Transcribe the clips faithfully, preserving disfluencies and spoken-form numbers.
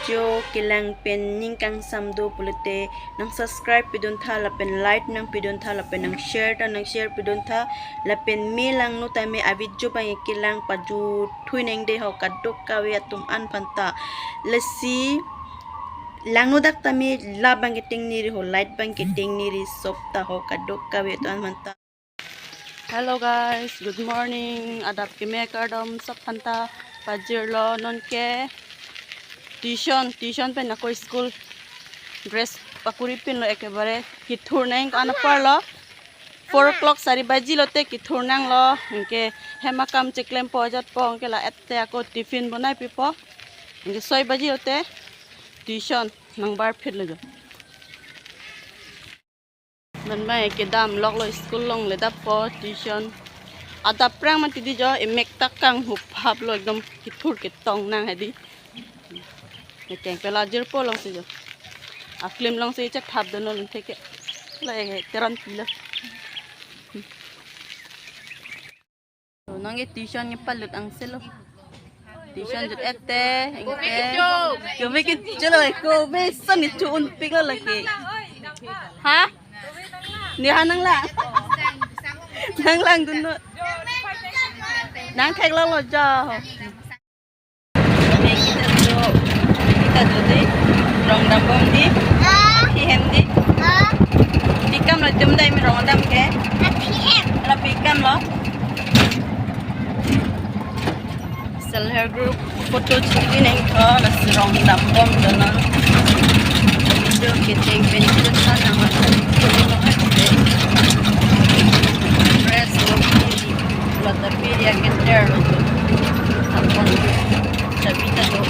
Video kelang pen ning kangsam do pulote nang subscribe pidun tha lapen like nang pidun tha lapen nang share ta nang share pidun tha lapen me langno tame a-video bang kelang pajut thui nang de ho kadokave atum an phanta. Lasi langno dak tame la bang keteng niri ho light bang keteng niri sop ta ho kadokave atum an phanta. Hello guys, good morning. Adap keme kardom sop phanta pajirlo nonke tuition, tuition pen ako school dress pakuri pinlo ekebare kithur nang ko anaparlo. Four o'clock sari baji lote kithur nanglo. Anke hem akam cheklempo ajatpo anke la ette ako tiffin bonai pipo. Anke soi baji lote tuition nangbar phitlo jo. Non mai kedam loklo school longle dappo tuition. Adap prang mati di jo emek ta kanghup haplo ekdom kithur ketong nang hedi. Ekeng pela jirpo longsi jo. Aklim longsi chethap dono lun theke. La e teron pila. Nang e tuition nge palut angselo. Tuition jut ete, ingte. Kobe kecho lo, kobe son ni chu unpiklo lake. Ha? Ni ha nang la. Nang langdunnon. Nang theklonglo jo. Kita tu, kita tu di rong dambom di. Pi hem di. Pi kamlo tum dai mi rong dam ke. Ala pi kamlo. Self help group photo chini neng tho, lasi rong dambom donon. Video keteng pen video sa nang ma. Press lo. Lata pi dia kenter lo. Apon. Tapi ta do.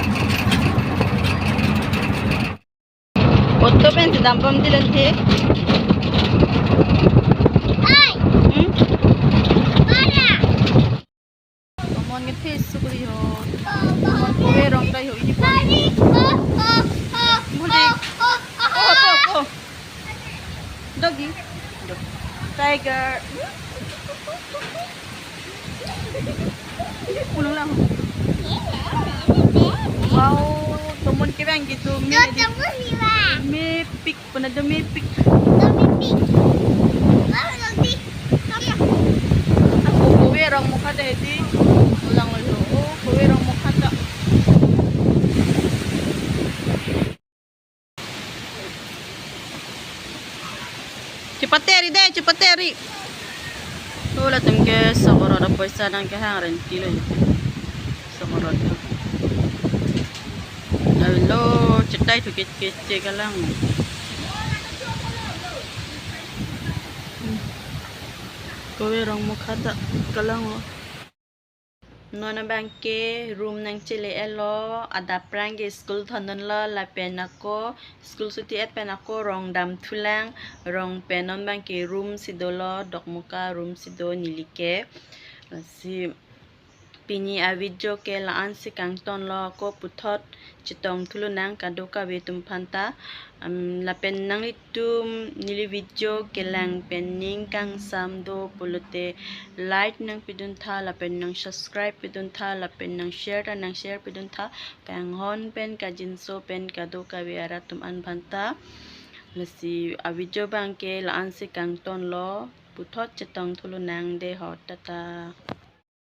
Photo pen si dambom di lanthe. Ai. Hmm? Para. Tomon nge face sukri ho. Tomon kove rong dai ho ini pon. Muli. Oh, oh, oh. Doggy. Tiger. Pulang lang. Wow, tomon kevang gitu. Me, me pik, pernah demi pik. Demi pik. Wow, doggy. Kamu. Aku kove rong mukha deh di. Ulang lo. Oh, kove rong mukha ta. Chepateri deh, chepateri. Oh, latum ke sokorot apoisa nang kehang renti lo. Sokorot. Hello, chetai thu ke ke che kalang. Kove rong mukha ta kalang lo. Non abang ke room nangchele-etlo, adap prang ke school thondunlo, lapen ako school suti et pen ako rong dam thulang, rong pen non abang ke room si dolo, Dokmoka room si do neli ke. Lasi pini a-video ke la-an si kangtonlo, ako puthot chetong thulonang kadokave atum aphanta. Am, lapen nanglitum neli video kelang pen ning kangsam do pulote like nang pidun tha, lapen nang subscribe pidun tha, lapen nang share ta nang share pidun tha. Kanghon pen kajinso pen kadokave arat atum an aphanta. Lasi a-video abang ke la-an si kangtonlo, puthot chetong thulonang dei ho, tata.